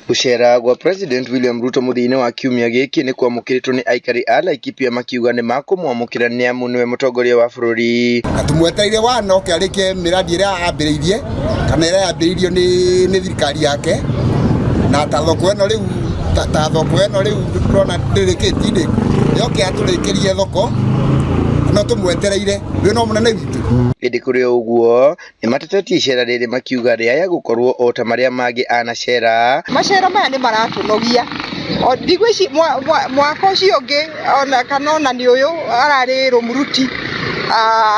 Gũcera gwa President William Ruto mũthia-inĩ wa kiumia gĩkĩ nĩ kwamũkĩrĩtwo nĩ aikari a Laikipia makiuga nĩ makũmwamũkĩra nĩamu nĩwe mũtongoria wa bũrũri. Na tumwetereire wana oke arĩkie mĩradi ĩrĩa ambĩrĩirie kana ĩrĩa yambĩrĩirio nĩ thirikari yake, na ta thoko ĩno rĩu, ta thoko ĩno rĩu tũrona ndĩrĩkĩtie rĩ, yoke atũrĩkĩrie thoko, no tũmwetereire rĩu no mũnene witũ. Ĩndĩ kũrĩ o ũguo nĩ matetetie icera rĩrĩ makiuga rĩaya gũkorwo o ta marĩa mangĩ anacera. Macera maya nĩ maratũnogia. Ndigũ ici mwaka ũcio ũngĩ ona kana ona nĩ ũyũ ararĩ Rũmuruti,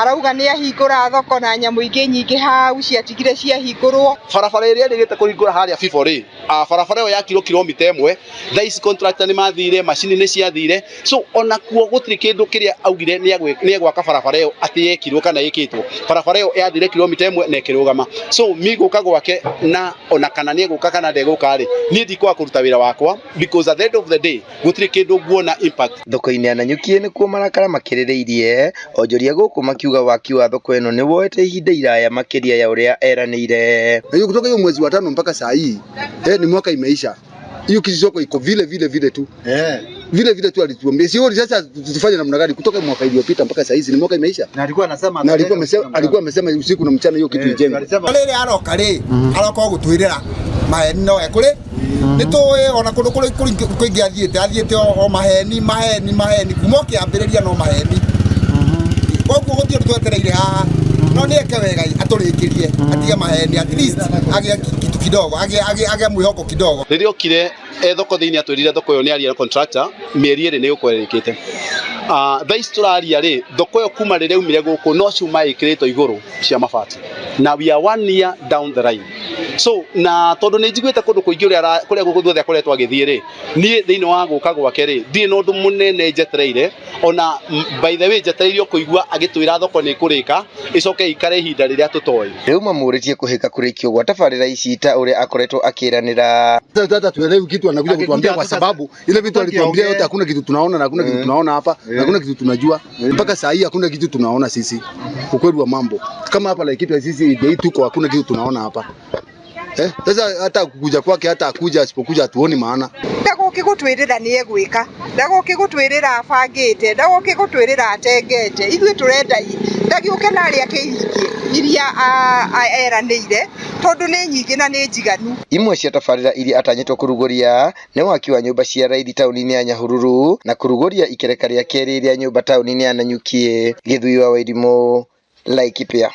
arauga nĩ ahingũra thoko na nyamũ ingĩ nyingĩ hau ciatigire ciahingũrwo. Barabara ĩrĩa ĩrĩgĩte kũhingũra harĩa Fibo rĩ, barabara ĩyo yakirwo kilomita 1, thaa ici contractor nĩ mathire, macini nĩ ciathire, so onakuo gũtirĩ kĩndũ kĩrĩa augire nĩ egwaka barabara ĩyo atĩ yekirwo kana ĩkĩtwo. Barabara ĩyo yathire kilomita 1 na ĩkĩrũgama. So mi gũka gwake na ona kana nĩ egũka kana ndegũka rĩ, niĩ ndikwaga kũruta wĩra wakwa because at the end of the day gũtirĩ kĩndũ nguona impact. Thoko-inĩ ya Nanyuki nĩkuo marakara makĩrĩrĩirie onjoria gũkũ makiuga waki wa thoko ĩno nĩ woete ihinda iraya makĩria ya ũrĩa eranĩire. Na hiyo kutoka hiyo mwezi wa 5 mpaka saa hii, ni mwaka imeisha. Hiyo kitu soko iko vile vile vile tu. Vile vile tu alituambia. Sio sasa tufanye namna gani kutoka mwaka iliyopita mpaka saa hizi ni mwaka imeisha. Na alikuwa anasema Na alikuwa amesema usiku na mchana hiyo kitu ijengwe. Rĩrĩa aroka rĩ, aroka gũtwĩrĩra maheni no ekũrĩ. Nĩ tũĩ ona kũndũ kũrĩ kũingĩ athiĩte o maheni maheni maheni kuma ũkĩambĩrĩria no maheni. Koguo gũtirĩ ũndũ twetereire haha. No nĩ eke wega atũrĩkĩrie, atige maheni, at least agĩe kitu kidogo, agĩe mwĩhoko kidogo. Rĩrĩa okire thoko thĩinĩ atwĩrire thoko ĩyo nĩ aria na contractor mĩeri 2 nĩ ĩgũkorwo ĩrĩkĩte. Thaa ici tũraria rĩ, thoko ĩyo kuma rĩrĩa yaumire gũkũ no cuma ĩkĩrĩtwo igũrũ cia mabati. Na we are 1 year down the line. So na tondũ nĩ njiguĩte kũndũ kũingĩ ũrĩa kũrĩa gũkũ guothe akoretwo agĩthiĩ rĩ, niĩ thĩinĩ wa gũka gwake rĩ, ndirĩ na ũndũ mũnene njetereire. Ona by the way njetereire kũigua agĩtwĩra thoko nĩ ĩkũrĩka ĩcoke ĩikare ihinda rĩrĩa tũtoĩ. Rĩu mamũrĩtie kũhĩka kũrĩkio gwa tabarĩra ici ta ũrĩa akoretwo akĩranĩra. Sasa tuelewi kitu anakuja kutuambia kwa sababu ile vitu alituambia yote hakuna kitu tunaona na hakuna kitu tunaona hapa na hakuna kitu tunajua mpaka saa hii hakuna kitu tunaona sisi. Ukweli wa mambo kama hapa Laikipia sisi hii tuko hakuna kitu tunaona hapa. Sasa hata kuja kwake hata akuja asipokuja hatuoni maana. Ndagũkĩ gũtwĩrĩra nĩ egwĩka, ndagũkĩ gũtwĩrĩra abangĩte, ndagũkĩ gũtwĩrĩra atengete. Ithuĩ tũrenda ndagĩũke na arĩa akĩhingie iria eranĩire tondũ nĩ nyingĩ na nĩ njiganu. Imwe cia tabarĩra iria atanyĩtwo kũrugũria nĩ waki wa nyũmba cia raithi taũni-inĩ ya Nyahururu na kũrugũria ikereka rĩa kerĩ rĩa nyũmba taũni-inĩ ya Nanyuki. Gĩthui wa Wairimu, Laikipia.